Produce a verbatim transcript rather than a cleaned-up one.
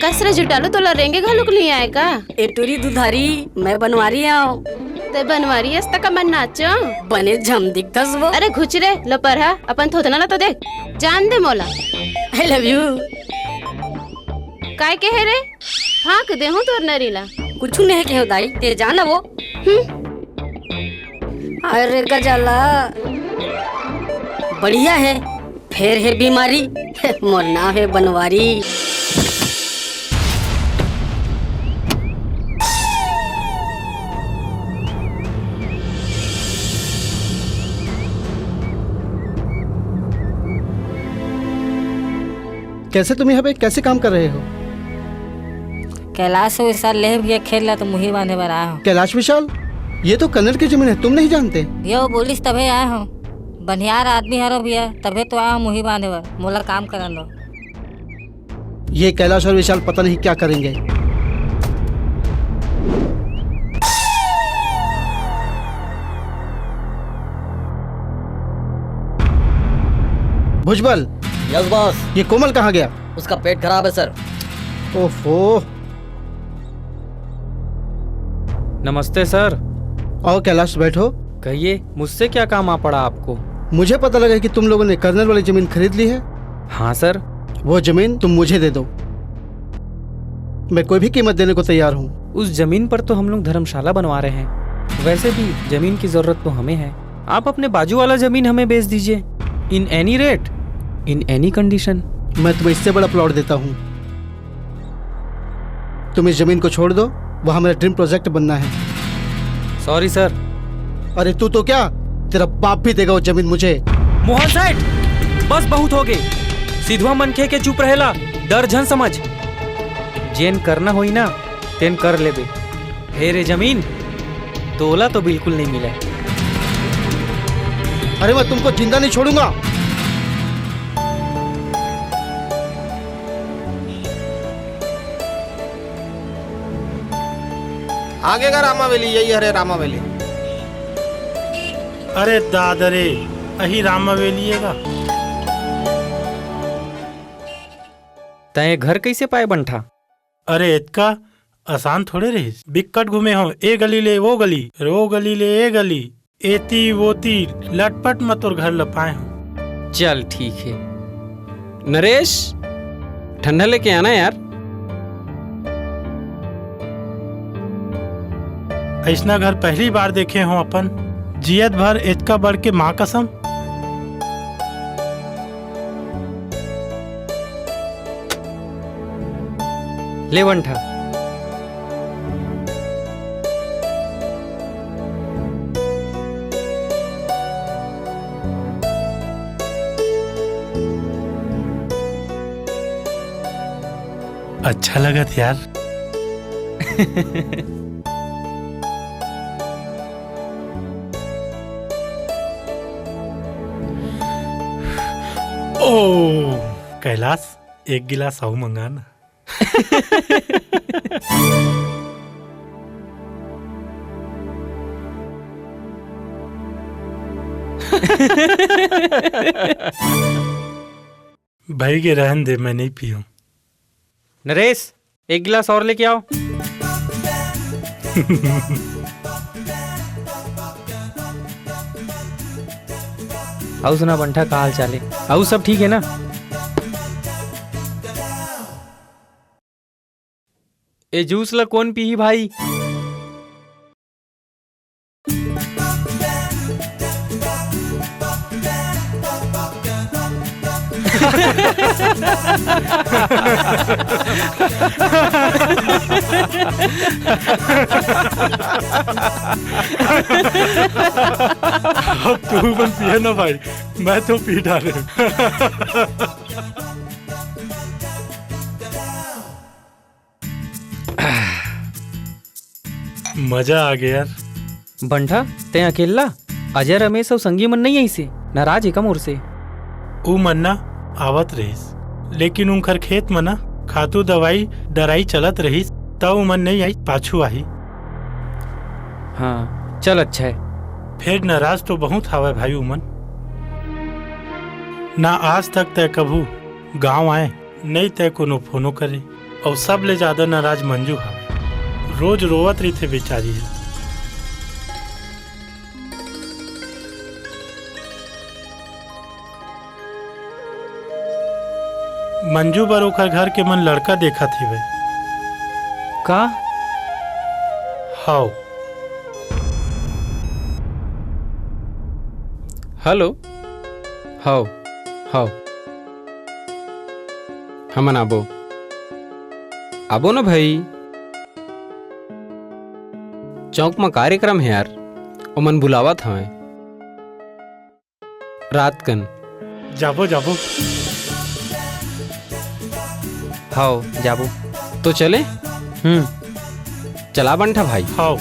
असरे जुटालू, तोला रेंगे घलुक नइ आय का? ए टूरी दुधारी, मैं बनवारी आंव। तैं बनवारी अस त कमर नाचो। बने झम दिखथस वो। अरे घुच रे, लपरहा, अपन थोथना ला तो देख। जान दे मोला। I love you। काय कहे रे? फांक देहूं तोर नरी ला। कुछु नइ कहेंव दाई, तैं जा ना वो। हम्म। अरे गजाला, बढ़िया हे, फेर हे बीमारी। मोर नांव हे बनवारी। कैसे तुम यहाँ पे कैसे काम कर रहे हो? कैलाश विशाल लेहे भैया खेत ला, तो मुही बांधे बर आए हों। कैलाश विशाल, ये तो कन्नड़ की जमीन है, तुम नहीं जानते? भैया वो बोलिस तभे आए हों, बनिहार आदमी हरों भैया, तभे तो आए हों मुही बांधे बर, मोला काम करन दो। ये कैलाश और विशाल पता नहीं क्या करेंगे। भुजबल, यस बॉस। ये कोमल कहाँ गया? उसका पेट खराब है सर। ओफो। नमस्ते सर। आओ कैलाश, बैठो। कहिए, मुझसे क्या काम आ पड़ा आपको? मुझे पता लगा कि तुम लोगों ने कर्नल वाली जमीन खरीद ली है। हाँ सर। वो जमीन तुम मुझे दे दो, मैं कोई भी कीमत देने को तैयार हूँ। उस जमीन पर तो हम लोग धर्मशाला बनवा रहे हैं, वैसे भी जमीन की जरूरत तो हमें है। आप अपने बाजू वाला जमीन हमें बेच दीजिए, in any rate, in any condition। मैं तुम्हें इससे बड़ा प्लॉट देता हूँ, तुम इस जमीन को छोड़ दो, वहाँ मेरा ड्रीम प्रोजेक्ट बनना है। Sorry sir. अरे तू तो क्या, तेरा बाप भी देगा वो जमीन मुझे। मोहन सेठ, बस बहुत होगे। सिधवा मनखे के चुप रहेला, डर झन समझ। जेन करना होई ना, तेन कर लेबे। फेर ये जमीन तोला तो बिल्कुल नहीं मिले। अरे मैं तुमको जिंदा नहीं छोड़ूंगा। आगे का रामा वैली, यही हरे रामा वैली। अरे दादा रे, अही रामा वैली हे का? तैं घर कैसे पाए बंठा? अरे एतका आसान थोड़े रहिस। बिक्कट घूमे हों, ए गली ले वो गली, वो गली ले ए गली, एती वोती लटपट म तोर घर ल पाए हों। चल ठीक हे। नरेश, ठंडा लेके आना यार। अइसना घर पहली बार देखे हों अपन, जियत भर एतका बड़ के माँ कसम। ले बंठा। अच्छा लगत यार। ओ कैलाश, एक गिलास अउ मंगा ना। भई गे, रहन दे, मैं नहीं पीऊँ। नरेश, एक गिलास और लेके आओ। अउ सुना बंठा, का हाल चाल हे? अउ सब ठीक हे ना? ए जूस ल कोन पीही भाई? अब तू मन पिए ना भाई, मैं तो पी डारे। मजा आ गया यार। बंठा, तैं अकेल्ला? अजय, रमेश अउ संगी मन नइ आइसे? नाराज हे का मोर से? ऊ मन ना आवत रहिस, लेकिन उंखर खेत म ना खातू दवाई डराई चलत रहिस, त ऊ मन नइ आइस, पाछू आही। हाँ, चल अच्छा हे। फेर नाराज तो बहुत हावय भाई उमन। ना आज तक तय कभू गांव आए, नइ तय कोनो फोनो करे। अउ सबले ज्यादा नाराज मंजू हवे। रोज रोवत रहिथे बेचारी ह। मंजू बर ओकर घर के मन लड़का देखत हिवय। का? हव। हेलो। हव, हव। हमन आबो। आबो ना भाई। चौक म कार्यक्रम हे यार, ओमन बुलावत हवय। रात कन। जाबो, जाबो। हव, जाबो। तो चले? हम्म। चला बंठा भाई। हव।